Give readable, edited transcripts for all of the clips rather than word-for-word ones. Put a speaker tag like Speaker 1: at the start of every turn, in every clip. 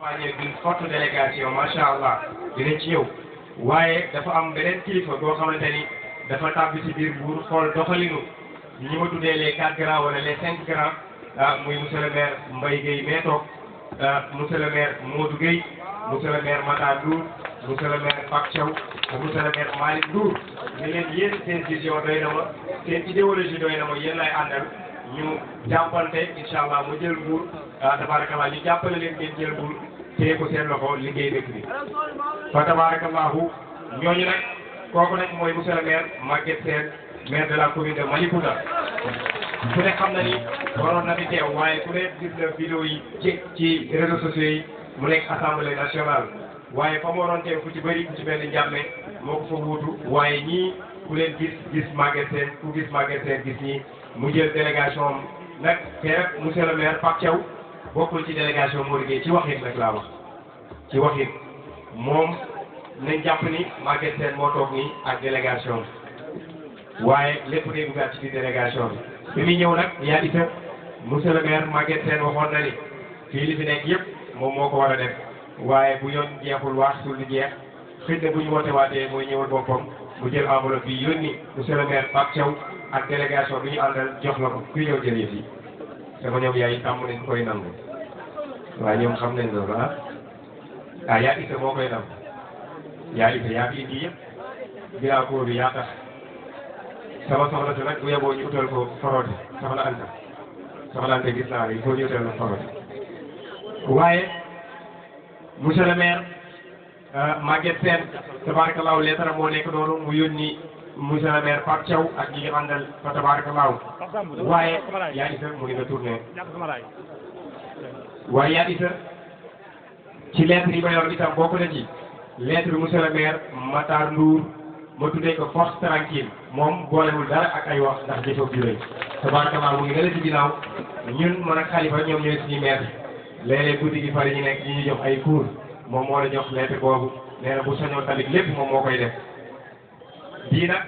Speaker 1: accompagné d'une forte délégation macha allah dinañ ci ñëw waaye dafa am beneen kilifa boo xamante ni dafa tàbbi ci biir Mbour xool doxalinu ñi ma tuddee les 4 grands wala les 5 grands muy monsieur le maire Mbaye Gueye mee toog monsieur le maire Modou Gueye monsieur le maire Matar Ndour monsieur le maire Pape Thiaw ak monsieur le maire Malick Ndour ni leen yéen seen vision doy na ma seen idéologie doy na ma yéen lay àndal ñu jàppante incha allah mu jël Mbour tabarakallah ñu jàppale leen ngeen jël Mbour téye ko seen loxo liggéey dëkk bi fa tabarakallahu ñooñu nag kooku nag mooy monsieur le maire Maguette Sène maire de la commune de Malicounda ku ne xam na ni waroon na fi teew waaye ku ne gis na vidéo yi ci réseaux sociaux yi mu nekk assemblée nationale waaye fa mu waroon teew fu ci bëri fu ci benn njàmme moo ko fa wuutu waaye ñii ku leen gis Maguette Sène ku gis Maguette Sène gis ñii mu jël délégation am nag te nag monsieur le maire Pape Thiaw bokkul ci délégation moo liggéey ci waxin nag laa wax ci waxin moom nañ jàpp ni Maguette Sène moo toog nii ak délégation waaye lépp day duggaat ci biir délégation bi muy ñëw nag yaa isa monsieur le maire Maguette Sène waxoon na ni fii li fi nekk yëpp moom moo ko war a def waaye bu yoon jeexul wax sul li jeex xëy na bu ñu woote waatee mooy ñëwal boppam mu jël enveloppe bi yónni monsieur le maire Pape Thiaw ak délégation bi ñu àndal jox la ko kuy ñëw jël yëf yi sama ñoom yaay tàmm nañ koy nangu waaye ñoom xam nañ loolu yaa isa moo koy nangu yaa isa yaa fi indi yëpp bilaa kóor bi yaa tax sama soxla si nag bu yeboo ñu utal ko foroote soxla Anta gis naa il faut ñu utal ko foroote waaye monsieur le maire Maguette Sène tabarakallahu leetara moo nekk noonu mu yónni monsieur le maire Pape Thiaw ak ñi ngi àndal fa tabarakallahu waaye yaa isa mu ngi nga tourné waaye yaa isa ci lettre yi ma yor itam bokk na ci lettre monsieur le maire Matar Ndour ma tuddee ko force tranquille moom boolewul dara ak ay wax ndax jëfoo bi rëy tabarakallah mu ngi gën a ci ginnaaw ñun man ak Khalifa ñoom ñooy suñuy maire léeg-léeg guddi gi fari ñu nekk ñu jox ay cours moom moo la jox lettre boobu nee na bu sañoon tamit lépp moom moo koy def bii nag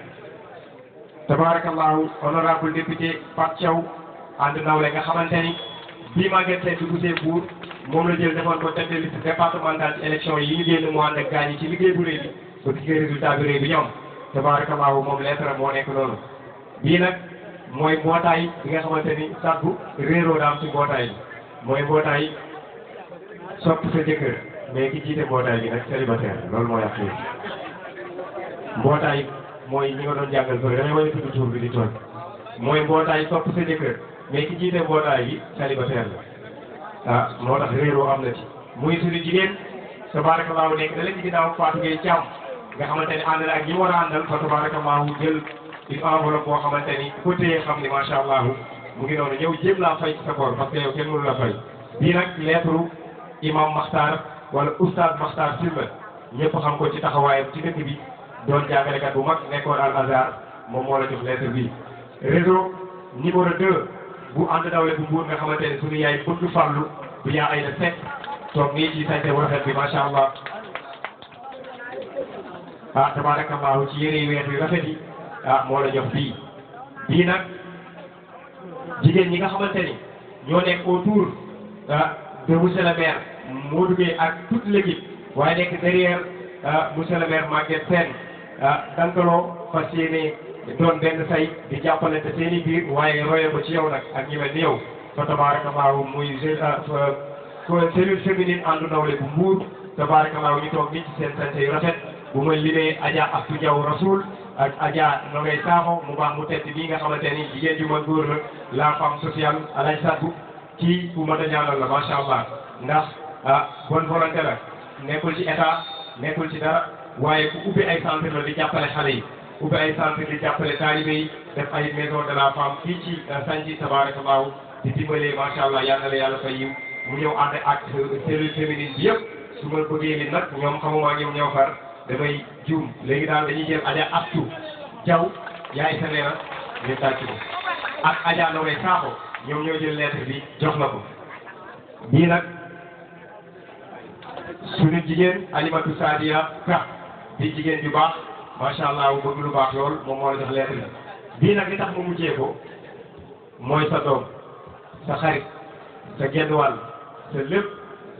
Speaker 1: tabarakallahu honorable député Pape Thiaw ànd nawle nga xamante ni bii Maguette Sène dugg see Mbour moom la jël defoon ko tête de liste départementale ci élection yi ñu génn mu ànd ak gaañ yi ci liggéey bu rëy bi ba gisee résultat bi rëy bi ñoom tabarakallahu moom lettre moo nekk noonu bii nag mooy mbootaay bi nga xamante ni sàggu réeroo daam ci mbootaay bi mooy mbootaay sopp sa jëkkër mais ki jiite mbootaay bi nag célibataire loolu mooy ak mbootaay mooy ñi nga doon jàngal bëri damay wañu tudd tur bi di toog mooy mbootaay sopp sa jëkkër mais ki jiite mbootaay bi célibataire la moo tax réeroo am na ci muy suñu jigéen tabarakallahu nekk da la ci ginnaaw Fatou Gueye Thiam nga xamante ni ànd na ak ñi war a àndal fa tabarakallahu jël une enveloppe boo xamante ni ku ko téye xam ni macha allah mu ngi noonu ñëw jéem laa fay ci sa bor parce que yow kenn mënu la fay bii nag lettre imam Makhtar wala oustaz Makhtar Sylla ñëpp xam ko ci taxawaayam ci dëkk bi doon jàngalekat bu mag nekkoon Al Azhar moom moo la jox lettre bi réseau numéro 2 bu ànd dawle bu Mbour nga xamante ne suñu yaay bëgg farlu bu yaa ay na sekk toog nii ci sañte bu rafet bi macha allah tabarakallahu ci yére yu weex yu rafet yi moo la jox bii nag jigéen ñi nga xamante ni ñoo nekk autour de monsieur le maire Modou Gueye ak toute l'équipe waaye nekk derrière monsieur le maire Maguette Sène dankaloo fas yéene doon benn say di jàppalante seen i biir waaye roye ko ci yow nag ak ñi mel ni yow fa tabarakallahu muy cellule féminine àndu nawle bu Mbour tabarakallahu ñu toog nii ci seen sañse yu rafet bu ma limee Adja Astou Diaw Rasoul ak Adja Nogay Sakho mu baax mu tedd bii nga xamante ni jigéen ju mën góor la femme sociale alay saddu ci bu mën a ñaanal la macha allah ndax bonne volonté la nekkul ci état nekkul ci dara waaye ku ubbi ay centre la di jàppale xale yi ubbi ay centre di jàppale taalibe yi def ay maison de la femme fii ci Santhie tabarakallahu di dimbalee macha allah yal na la yàlla fay yiw mu ñëw ànd ak cellule féminine bi yëpp su ma bëggee li nag ñoom xamuma ñoom ñoo far damay juum léegi daal dañuy jël Adja Astou Diaw yaay sa neena ñu tàcc ko ak Adja Nogay Sakho ñoom ñoo jël lettre bi jox la ko bii nag suñu jigéen Alimatu Sadia Ka di jigéen ju baax macha allah bëgg lu baax lool moom moo la jox lettre bi bii nag li tax mu mujjee ko mooy sa doom sa xarit sa genn wàll sa lépp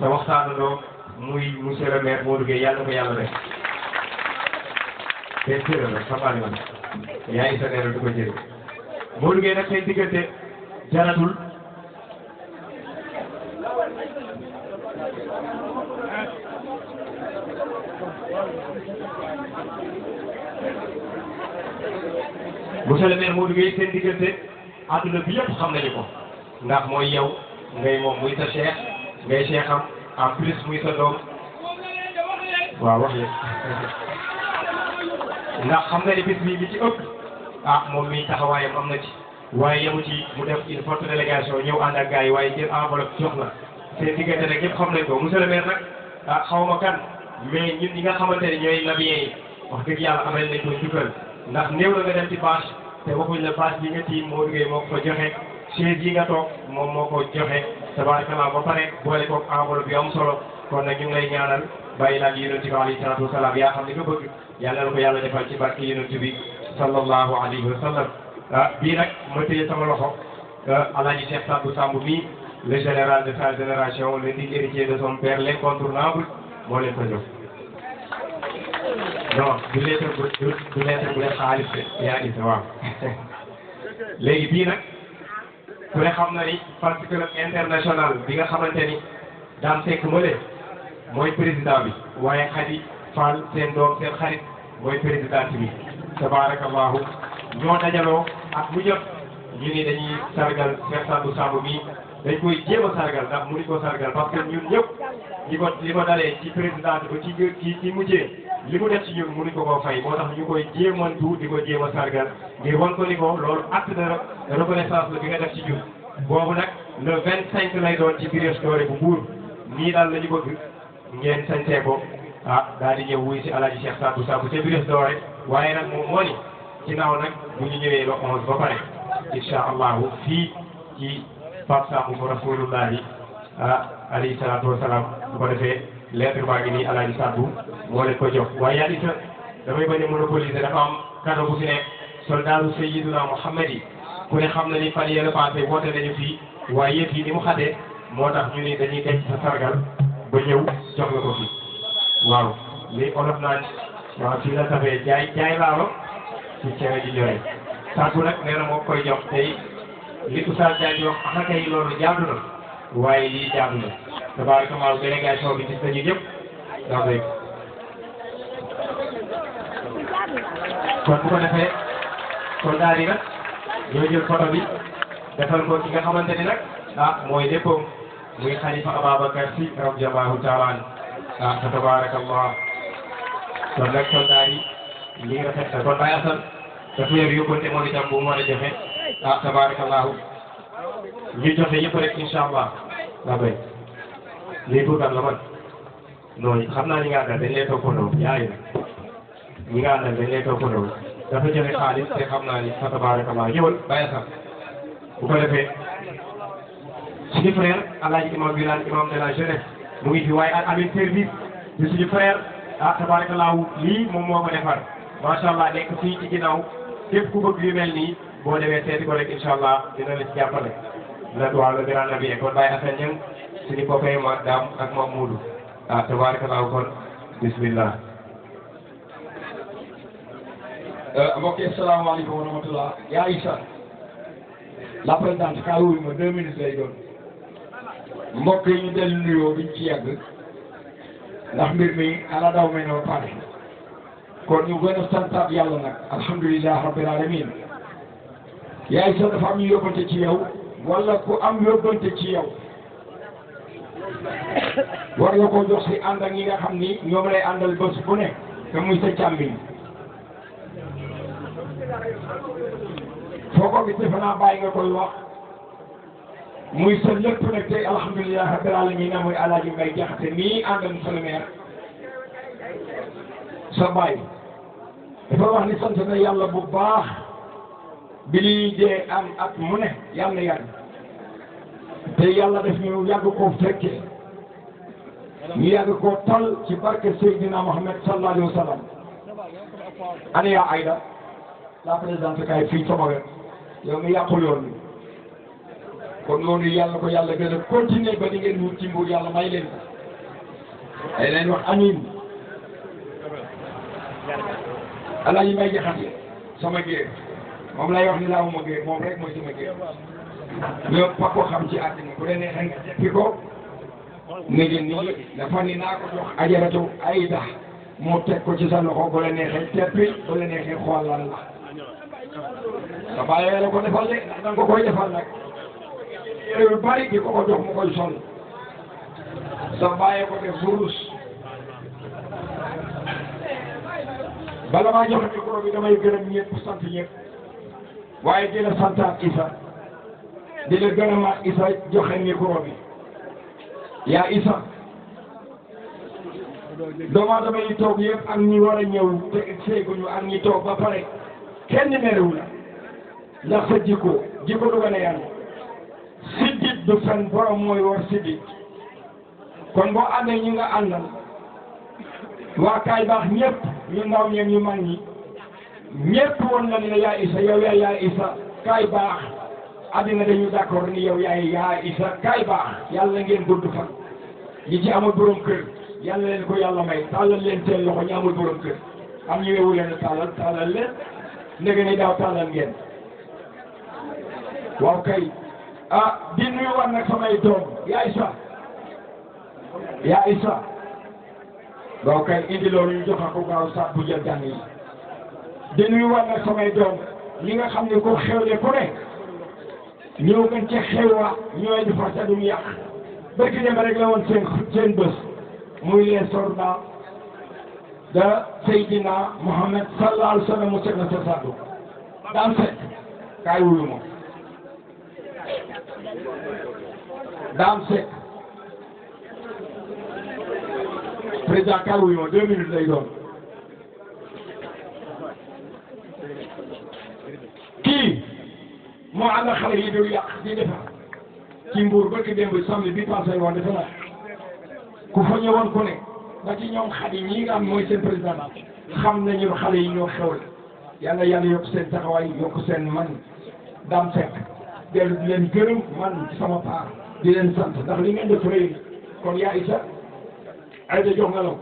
Speaker 1: sa waxtaanandoo muy monsieur le maire Modou Gueye yàlla na ko yàlla def te jërë la xabaar yi man yaa ngi sa neeral du ko jëriñ Modou Gueye nag seen diggante jaratul monsieur le maire Modou Gueye seen diggante àdduna bi yëpp xam nañu ko ndax mooy yow ngay moom muy sa cheikh ngay cheikham en plus muy sa doom waaw wax yëpp ndax xam nga ni bis bi li ci ëpp moom mi taxawaayam am na ci waaye yemu ci mu def une forte délégation ñëw ànd ak gars yi waaye jël enveloppe jox la seen diggante nag ñëpp xam nañ ko monsieur le maire nag xaw ma kan mais ñun ñi nga xamante ne ñooy nabiyen yi wax dëgg yàlla amal nañ ko njukkal ndax néew la nga dem ci bâche te waxuñ la bâche bi nga tiim Modou Gueye moo ko fa joxe chaise yi nga toog moom moo ko joxe tabaarakallah ba pare boole ko enveloppe bi am solo kon nag ñu ngi lay ñaanal bàyyi laa gi yonent bi alayhi salaatu wasalaam yaa xam ni nga bëgg yàlla na ko yàlla defal ci barke yonent bi sallallahu alayhi wa sallam bii nag ma tëye sama loxo Alaaji Cheikh Sadou Samb mii le général de sa génération le digne héritier de son père l'incontournable moo leen ko jox non du lettre bu leen xaalis de yaa ngi waaw léegi bii nag ku ne xam na ni fan club international bi nga xamante ni daan fekk mële mooy président bi waaye Khady Fall seen doom seen xarit mooy présidente bi tabarakallahu ñoo dajaloo ak mu jot ñu ni dañuy sargal Cheikh Sadou Samb mi dañ koy jéem a sargal ndax mënuñ ko sargal parce que ñun ñëpp li ko dalee ci présidente ba ci mujjee li mu def ci ñun mënuñ ko koo fay moo tax ñu koy jéemantu di ko jéem a sargal ngir wan ko ni ko loolu acte de reconnaissance la bi nga def ci ñun boobu nag le 25 lay doon ci Brioche Dorée bu Mbour nii daal la ñu bëgg ngeen sañtee ko daal di ñëw wuy si Alaaji Cheikh Sadou Samb ca Brioche Dorée waaye nag moom moo ni ginnaaw nag bu ñu ñëwee le 11 ba pare incha allahu fii ci Pape Samb mu rasulullahi alayhi salaatu wasalaam bu ko defee lettre baa ngi nii Alaaji Sadou moo leen ko jox waaye yaa isa damay bañ a monopoliser dafa am cadeau bu fi nekk soldatu Sayyiduna Muhammad yi ku ne xam na ni fan yële passé woote nañu fii waaye yëf yi ni mu xatee moo tax ñu ni dañuy denc sa sargal ba ñëw jox la ko fi waaw li olof naan waaw fii la safee jaay laalo ci cere ji ñore Sadou nag nee na moo koy jox tey li Oustaz Diagne di wax axakay loolu jaadu na waaye lii jaadu na tabaarakallah délégation bi gis nañu ñëpp ndax rek kon bu ko defee soldat yi nag ñoo jël photo bi defal ko ci nga xamante ni nag mooy léppam muy Khalifa Ababacar Sy radiyallahu taala fa tabaarakallah kon nag soldat yi li nga rafet na kon Baye Assane dafa yor yóbbante moom itam bu mu mën a joxe tabaarakallahu ñu joxe yëpp rek incha allah daa bay lii pour kan la man non xam naa ñi nga àndal dañ lay toppandoo yaay na ñi nga àndal dañ lay toppandoo dafa joxe xaalis te xam naa ni fa tabarakallah ñëwal bàyyi sax bu ko defee suñu frère Alaaji imam Wilane imam de la jeunesse mu ngi fi waaye amin service di suñu frère tabarakallah lii moom moo ko defar macha allah nekk fii ci ginnaaw képp ku bëgg yu mel nii boo demee seeti ko rek incha allah dina la ci jàppale la waaw le grand nabi kon Baye Assane Niang suñu copain ma daam ak ma Moodu tabarakallah kon bismillah
Speaker 2: mbokk yi asalaamaaleykum wa rahmatullah yaa Issa la présidente kaa wuyu ma 2 minutes lay doon mbokk yi ñu dellu nuyoo biñ ci yàgg ndax mbir mi ala daw me no pare kon ñu gën a santaat yàlla nag alhamdulilah rabbil alamin yaa Issa dafa am ñu yóbbante ci yow wala ku am yóbbante ci yow war nga ko jox si ànd ak ñi nga xam ni ñoom lay àndal bés bu ne te muy sa càmmiñ foo ko gis defe naa bàyyi nga koy wax muy sa lépp nag tey alhamdulilah rabbil alamin muy Alaaji Mbay Jaxate nii àndal monsieur le maire sa bàyyi dafa wax ni sant na yàlla bu baax bi ñuy dee am at mu ne yàlla na yàgg te yàlla def ñu yàgg koo fekkee ñu yàgg koo tal ci barke Seydina Mohamed sallallahu alayhi wa sallam ana yaa Aïda la présidente kay fii sama wet yow mi yàqul yoon bi kon loolu yàlla ko yàlla gën a continuer ba di ngeen wut ci mbuur yàlla may leen ay leen wax amiin Alaaji Mbay Jaxate sama géer moom lay wax ni laa ma géer moom rek mooy sama géer ñëpp fa ko xam ci àddina bu la neexee nga jeppi ko nigi nii dafa ni naa ko jox ajaratu Ayda moo teg ko ci sa loxo bu la neexee teppi bu la neexee xoolal la sa bàyyee la ko defal de ndax danga ko koy defal nag yére yu bari di ko jox mu koy sol sa bàyyee ko def burus bala maa joxe micro bi damay gërëm ñëpp sant ñëpp waaye di la santaat Issa di la gërëmaat Issa joxe micro bi yaa Issa doomu aadama yi toog yëpp ak ñi war a ñëw te seeguñu ak ñi toog ba pare kenn merewu la ndax sa jikko du gën a yàlla siddit du fen borom mooy war siddit kon boo amee ñi nga àndal waa kaay baax ñëpp ñu ndaw ñeen ñu mag ñi ñëpp woon na ne yaa Issa yow yaa Issa kaay baax àddina dañu d'accord ni yow yaa Issa kaay baax yàlla ngeen gudd fan ñi ci amul borom kër yàlla leen ko yàlla may tàllal leen seen loxo ñu amul borom kër am ñu wewu leen tàllal leen ndege ni daaw tàllal ngeen waaw kay di nuyu war nag samay doom yaa Issa waaw kay indi loolu ñu joxa ko gaaw sax bu jël jàng yi di nuyu war nag samay doom ñi nga xam ne ko xewle ku ne ñëw gën ca xewwa ñooy defar sa dum yàq bëgg dem rek la woon seen bés muy les soldats de Seydina Mohamed sallallahu alayhi wa sallam mu seg na sa saddu daan set kaay wuyu moom daan set président kaay wuyu moom 2 minutes lay doon kii moo ànd ak xale yi di yàq di defar ci Mbour bëgg démb samedi bi passé woon defe naa ku fa ñëwoon ku ne ba ci ñoom xale yi ñi nga am mooy seen président xam nañu xale yi ñoo xewal yàlla yokk seen taxawaay yokk seen man daam fekk dellu di leen gërëm man sama part di leen sant ndax li ngeen def rëy kon yaa Issa Ayda jox nga la ko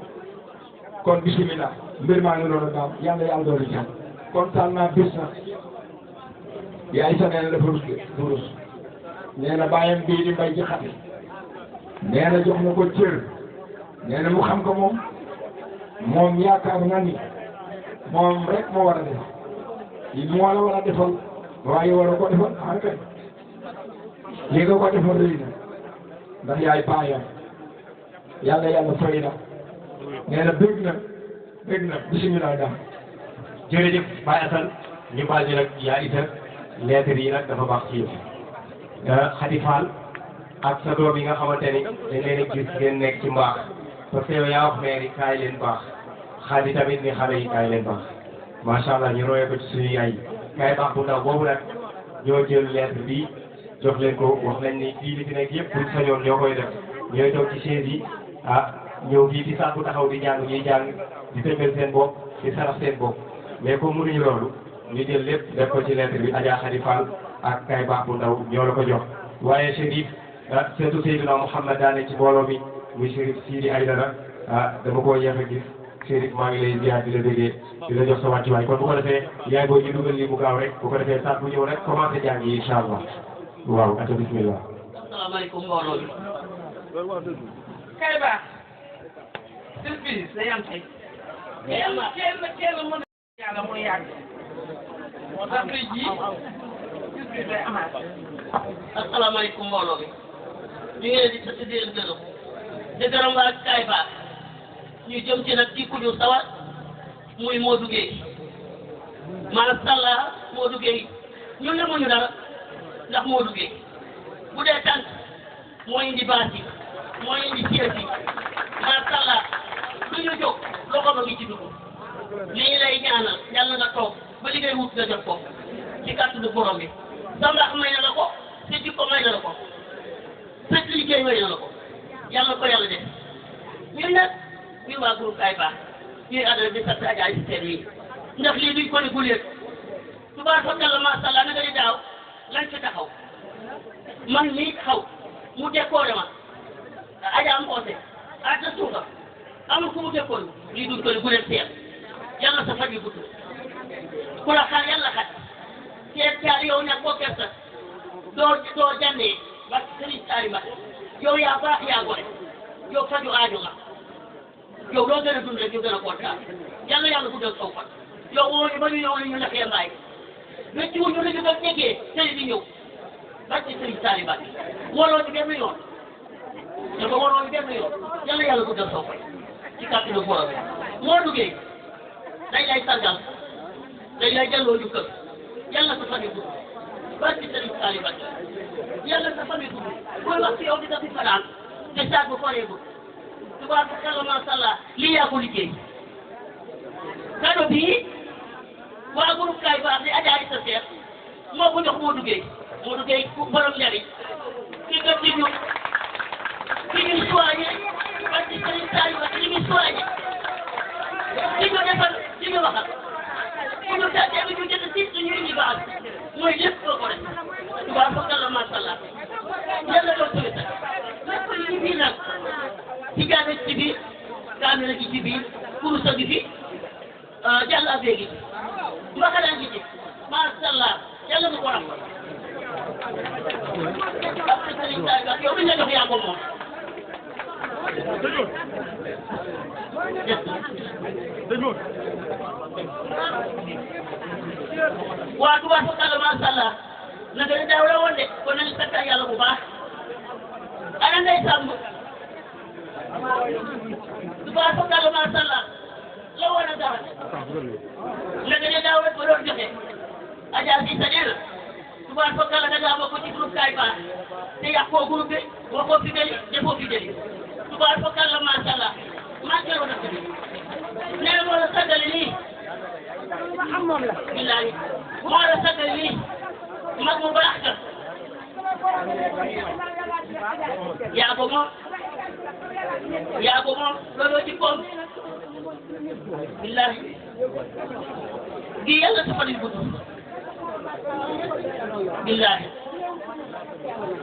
Speaker 2: kon bisimilah mbir maa ngi loolu daam yàlla doolu jàmm kontaan naa bis na yaa Issa nee na dafa rus nee na bàyyam bii di Mbay Jaxate nee na jox na ko cër nee na mu xam ko moom yaakaar na ni moom rek moo war a def moo la war a defal waaye war a ko defal xam nga li nga ko defal rëy na ndax yaay baayam yàlla fay na nee na bëgg na bisimilah daal.
Speaker 1: jërëjëf Baye Assane ñu baal ñu nag yaa Issa lettre yi nag dafa baax ci yow Khady Fall ak sa doom yi nga xamante ni dañ leen a gis ngeen nekk ci mbaax parce que yow yaa wax maire yi kaay leen baax Khady tamit ni xale yi kaay leen baax macha allah ñu royee ko ci suñu yaay yi kaay baax bu ndaw boobu nag ñoo jël lettre bi jox leen ko wax nañ ni fii li fi nekk yëpp buñ sañoon ñoo koy def ñooy toog ci chaise yi ñëw fii di sàkku taxaw di jàng ñuy jàng di tëggal seen bopp di sarax seen bopp mais comme mënuñu loolu ñu jël lépp def ko ci lettre bi Adja Khady Fall ak kaay baax bu ndaw ñoo la ko jox waaye Chérif surtout Seydina Mouhamed daane ci mbooloo mi muy Chérif Sidi Aïdara dama koo yéex a gis Chérif maa ngi lay ziar di la déggee di la jox sa wàccuwaay kon bu ko defee yaay boo ñu dugal lii mu gaaw rek bu ko defee sax bu ñëw rek commencé jàng yi incha allah waaw ata bismillah.
Speaker 3: asalaamaaleykum mbooloo mi. kay baax. surprise day am tey. kenn mën a yàlla mooy yàgg. moo tax tey jii surprise day amaat. asalaamaaleykum mbooloo mi. ñu ngi leen di sant di leen gërëm. di gërëm waa kay baax. ñu jëm ci nag ci ku ñu sawar muy Modou Gueye. macha allah Modou Gueye ñun demuñu dara ndax Modou Gueye bu dee tànk moo indi baas yi moo indi ceeb yi macha allah lu ñu jóg loxo ba ngi ci dugg lii lay ñaanal yàlla nga toog ba li ngay wut nga jot ko ci kàttanu borom bi. sa mbaax may na la ko sa jikko may na la ko sa liggéey may na la ko yàlla ko yàlla def ñun nag ñun waa groupe Kay Baax ñuy àndal di sant Adja si seen yi ndax lii duñ ko ne guleet tubaab fa kàlla macha allah naka di daaw lañ fi taxaw man mii taxaw mu décoré ma Adja Mbose Adja Suuka
Speaker 4: amul ku mu fekkoon lii duñ ko bu leen seet yàlla sa fan yu gudd ku la xaar yàlla xat seet caal yow ñàkk boo kersa doo jàndee ba sëriñ Saali Mbacke yow yaa baax yaa gore yow faju aajo nga yow doo gën a dund rek ñu gën a kontaan yàlla guddal saw fan yow woo ñu ba ñu ñëw ñu nekkee mbaay mais ci wuñu la ñu doon déggee sëriñ di ñëw ba ci sëriñ Saali Mbacke waroo ci benn yoon dafa waroo ci benn yoon yàlla guddal saw fan ci kàttanu borom moo duggee dañ lay sargal dañ lay delloo ñu kër yàlla sa fan yu gudd ba ci sëriñ Saali Mbacke yàlla sa fan yu gudd booy wax ci yow di nga fi fanaan te saag bu foree gudd tubaab kàlla macha allah lii yaa ko liggéey kado bii waa groupe Kaay Baax di Adja Issa Seck moo ko jox moo duggee borom njariñ ki nga ci ñu soigné parce que Serigne Saali Mbacke li muy soigné li ñu defal li ñu waxal ku ñu tàggee bi ñu jënd si suñu indi baax mooy lépp boo ko def tubaab kàlla macha allah yàlla doon suñu sax lépp li ñu bii nag ci jaane ci biir kaamela gi ci biir kurusa gi fi jàll abee gi mbaxana gi ci macha allah yàlla nga ko rafet parce que Serigne Saali Mbacke yow mi nga jox yaa ko moom waa tubaab fa kàlla macha allah naka la daaw la woon de kon nañu sant yàlla bu baax ana ngay sàmm tubaab fa kàlla macha allah la woon a dara naka la daaw rek ba doon joxe Adja si sa nee na tubaab fa kàlla da ngaa bokk ci groupe Kaay Baax te yàqoo groupe bi waxoo fi deli defoo fi deli tubaab fa kàlla macha allah maa ngi woon a tëdd nee na moo la sagale nii billahi moo la sagale nii mag mu baax ka yaa ko moom looloo ci koom billahi gi yàlla sa fan yu gudd billahi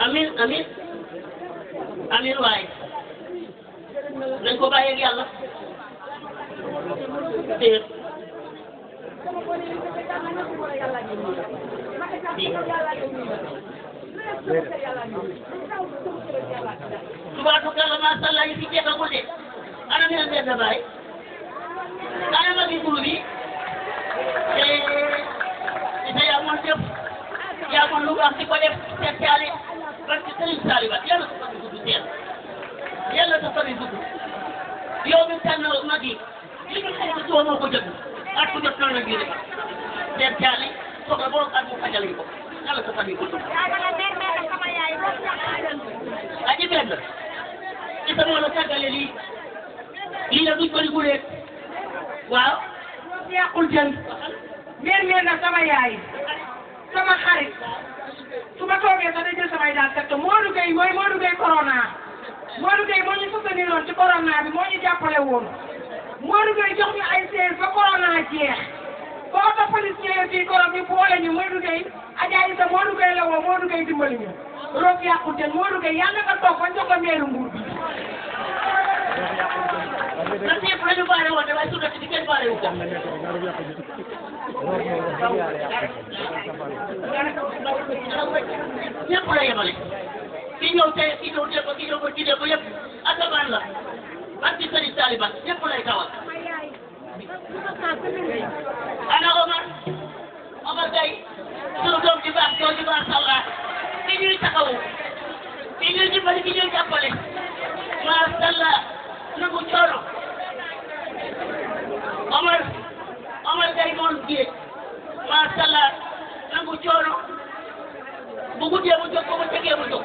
Speaker 4: amin waaye nañ ko bàyyi ak yàlla te tubaab kàlla macha allah yi fi jeexagul de ana ngeen benn baay ana ma gi groupe bi te yaa moon def yaa moon lu baax di ko def seet caali parce que Serigne Saali Mbacke yàlla sa fan yu gudd seet yàlla sa fan yu gudd yow mi tànn mag yi li ñu xëy na moo ko jënd at ku jot noonu la bii rek seet caali soxla boo at mu xajal ko yàlla sa fan yu gudd aji benn ci sama la tàggale lii la duñ ko di gulee waaw
Speaker 3: yàqul jën meer na sama yaay sama xarit su ma toogee sax day jël samay daal teg te Modou Gueye mooy Modou Gueye corona Modou Gueye moo ñu soutenir woon ci corona bi moo ñu jàppale woon Modou Gueye jox ñu ay siège ba corona jeex ba oto police ñëwee fii korom bi boole ñu Modou Gueye Adja Issa Modou Gueye la woo Modou Gueye dimbali ñu roog yàqul jën Modou Gueye yàlla nga toog ba jox ko meeru Mbour bi
Speaker 4: na ñëpp la ñu baale woon waaye su nekk di kenn baale wu ko ñëpp la yemale ki ñëw tey ki ñëw démb ki ñëw ki démb yëpp asamaan la ak ci Serigne Saali Mbacke ñëpp lay tawal ana Omar Gueye sunu doom ji baax doom ji baax Allah ki ñuy taxawu ki ñuy dimbali ki ñuy jàppale macha Allah nangu coono Omar Gueye moom géej macha Allah nangu coono bu guddee mu jóg ko bu tegee mu jóg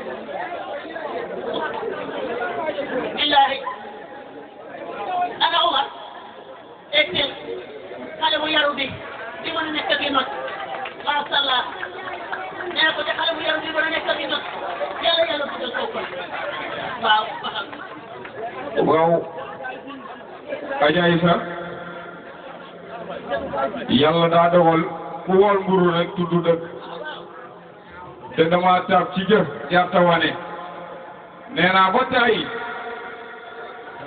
Speaker 4: billahi ana Omar excel xale bu yaru bi di mën a nekk ak mag macha Allah nee na ko te xale bu yaru bi mën a nekk ak mag yàlla bëggal ko waaw waxal
Speaker 2: waaw Adja Issa yàlla daa dogal ku wool mburu rek tudd dëkk te dama taab ci jëf jarta wane nee naa ba tey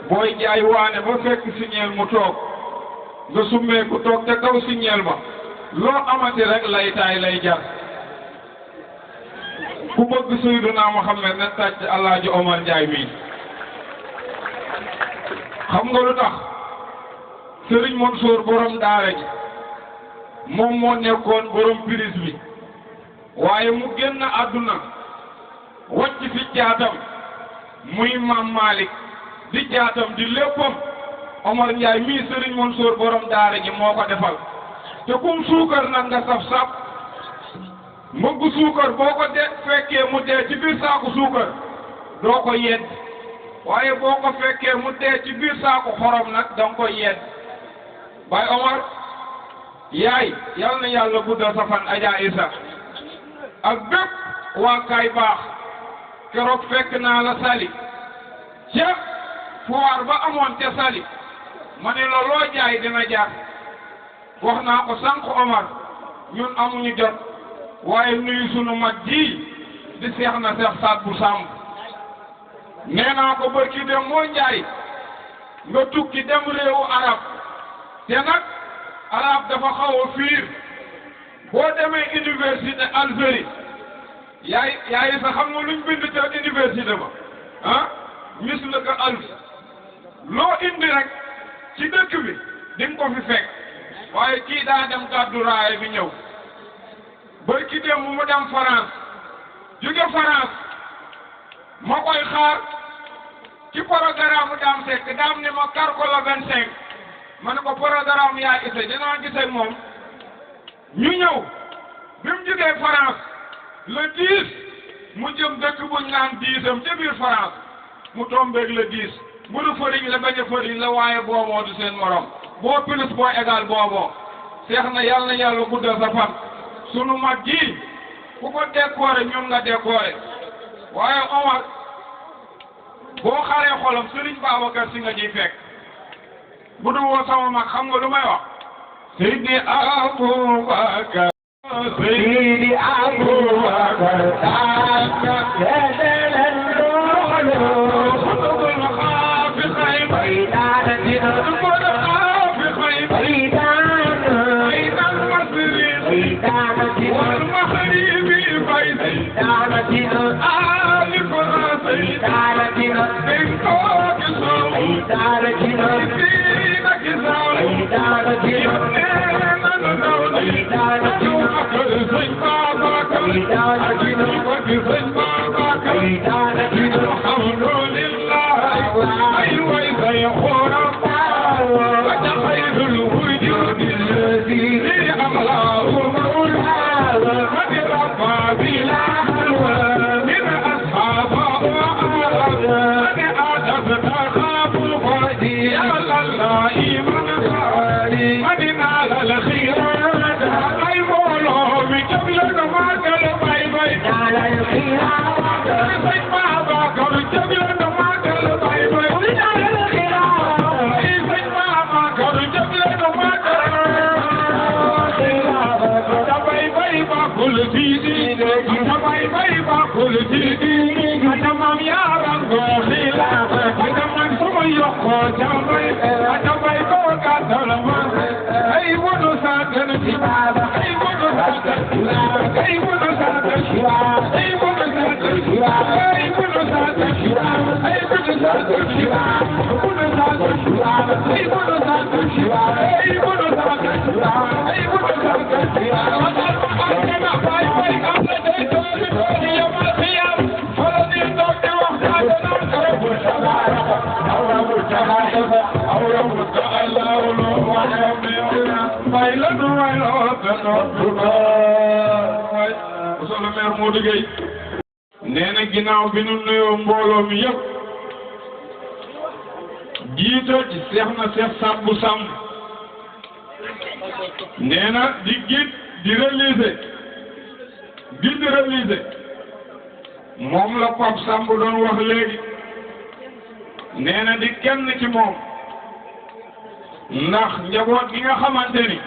Speaker 5: booy jaay waane ba fekk signeel mu toog nga summee ku toog te kaw signeel ba loo amati rek lay taay lay jar ku bëgg Seydina Muhammad na tàcc Alaaji Omar Njaay mii xam nga lu tax Sëriñ Mansour borom daara ji moom moo nekkoon borom prise bi waaye mu génn àdduna wàcc fi jaatam muy Maam Malick di jaatam di léppam Omar Njaay mii Sëriñ Mansour borom daara ji moo ko defal te kum suukar nag nga saf-saf mbëggu suukar boo ko fekkee mu dee ci biir saaku suukar doo ko yedd waaye boo ko fekkee mu dee ci biir saaku xorom nag danga ko yedd Baay Omar yaay yal na yàlla guddal sa fan Adja Isa ak bépp waa Kaay Baax keroog fekk naa la Sali ca foire ba amoon ca Sali ma ne la loo jaay dina jar wax naa ko sànq Omar ñun amuñu jot waaye nuyu sunu mag ji di seex na seex saat bu sàmm nee naa ko barki dem moo njaay nga tukki dem réewu arab te nag arab dafa xaw a fiir boo demee université Algérie yaay sa xam nga luñ bind ca université ba ah misle que alf loo indi rek ci dëkk bi di nga ko fi fekk waaye kii daa dem gàddu raaya bi ñëw barki dem mu dem France jóge France ma koy xaar ci programme daam sekk daam ne ma kar ko la 25 ma ne ko programme yaa ise dinaa gisee moom ñu ñëw bi mu jógee France le 10 mu jëm dëkk buñ naan 10am ca biir France mu tombeeg le 10 bu du fëriñ la bañ a fëriñ la waaye booboo du seen morom boo plus boo égal booboo seex na yàlla guddal sa fan sunu mag ji ku ko décoré ñun nga décoré waaye Omar boo xaree xolam Serigne Babacar Si nga ñuy fekk bu du woo sama mag xam nga lu may wax Seydi Aboubacar Seydi Aboubacar taaka seedelen loolu xutubul xaafi xay baydaana dina xutubul xaafi xay baydaana baydan masri baydaana dina wal maxribi baydaana dina ali fara baydaana dina binko kiso baydaana dina dina kiso baydaana dina baydaana dina Sëñ Babacar baydaana dina sëñ Babacar baydaana dina alhamdulillah ay way say xoram wa khayrul wujud alladhi amlahu mawla qad rabba bila halwa min ashaba wa qad adabta khafu qadi ya allah iman qali madina al khairat ay molo mi jabla ma kala bay bay dala al khairat sëñ Babacar jabla ma kala bay bay dala al khairat ay sëñ Babacar jabla ma kala bay bay ba kul didi bay bay ba kul didi tamam ya rango khilaf tamam sama yokko jamay bay ko ka dalama ay wono sa tan ci baba ay wono sa tan ay wono sa tan ay wono sa tan ay wono sa tan ay wono sa tan wono sa tan ay wono sa tan ay wono sa tan ay wono sa tan bay bay am na day do ya ma fiyam fala ni dokte wax na ko awra ta'ala wa may la du way lo tan monsieur le maire Modou Gueye nee na ginnaaw bi nu nuyoo mbooloo mi yëpp jiital ci seex na seex Sambu Samb nee na di gid di réaliser moom la Pape Samb doon wax léegi nee na di kenn ci moom ndax njaboot gi nga xamante ni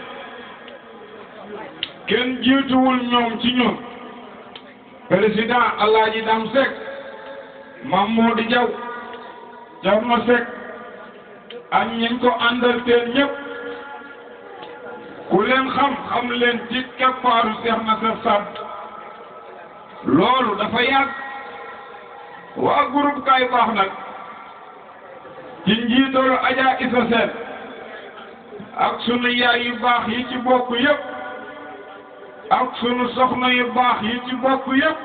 Speaker 5: kenn jiituwul ñoom ci ñun président Alaaji Dam Seck Mamadou Diaw Thierno Seck ak ñi ko àndal teen ñëpp ku leen xam leen ci keppaaru Cheikh Nasser Samb loolu dafa yàgg waa groupe Kaay Baax nag ci njiitalu Adja Issa Sène ak sunu yaay yu baax yi ci bokk yëpp ak sunu soxna yu baax yi ci bokk yëpp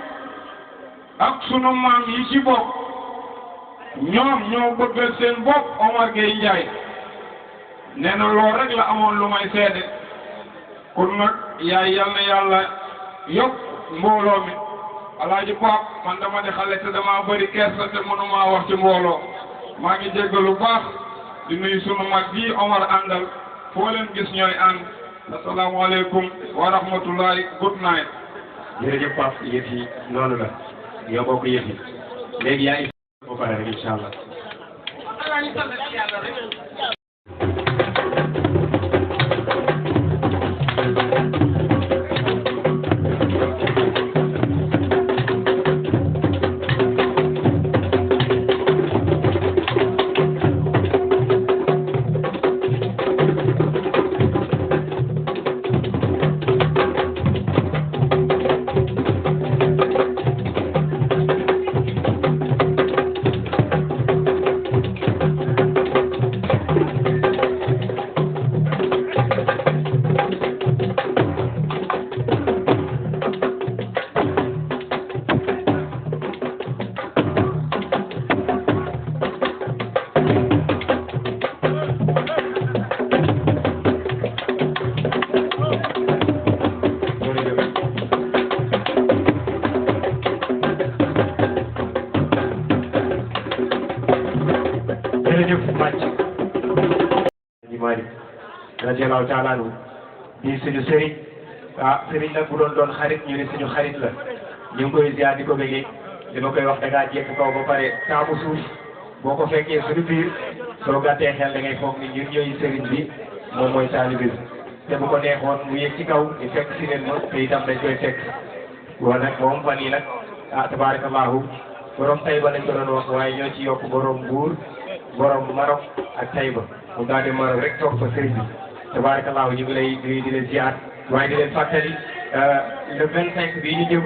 Speaker 5: ak sunu maam yi ci bokk ñoom ñoo bëggal seen bopp Omar Gueye Ndiaye nee na loolu rek la amoon lu may seede kon nag yaay yal na yàlla yokk mbooloo mi Alaaji Paap man dama di xale te dama bëri kersa te mënuma wax ci mbooloo maa ngi jéggalu baax di nuyu sunu mag bii Omar àndal foo leen gis ñooy ànd asalaamaaleykum wa rahmatullahi good night.
Speaker 1: jërëjëf Pape yëf yi noonu la yow bokk yëf yi léegi yaa ngi ba pare rek incha allah. radiyallahu taala anhu di suñu sëriñ sëriñ nag bu doon xarit ñu ne suñu xarit la ñu ngi koy ziar di ko bëggee li ma koy wax da ngaa jekk kaw ba pare taamu suuf boo ko fekkee suñu biir soo gàttee xel da ngay foog ni ñun ñooy sëriñ bi moom mooy taalibe bi te bu ko neexoon mu yëg ci kaw di fekk si leen ma te itam dañ koy fekk wala nag moom fan yi nag tabarakallahu borom Taïba lañ ko doon wax waaye ñoo ci yokk borom Mbuur borom Maroc ak Taïba mu daal di Maroc rek toog fa sëriñ bi tabarakallahu ñu ngi lay di leen ziar waaye di leen fàttali le 25 bii ñu jëm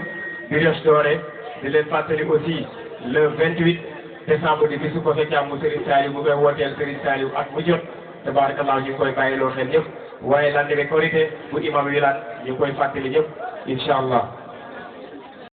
Speaker 1: Brioche Dorée di leen fàttali aussi le 28 décembre di bisu ko fekkaam mu Serigne Saliou mu koy wooteel Serigne Saliou at mu jot tabarakallahu ñu ngi koy bàyyiloo xel ñëpp waaye lande be korité bu imam wi laan ñu ngi koy fàttali ñëpp incha allah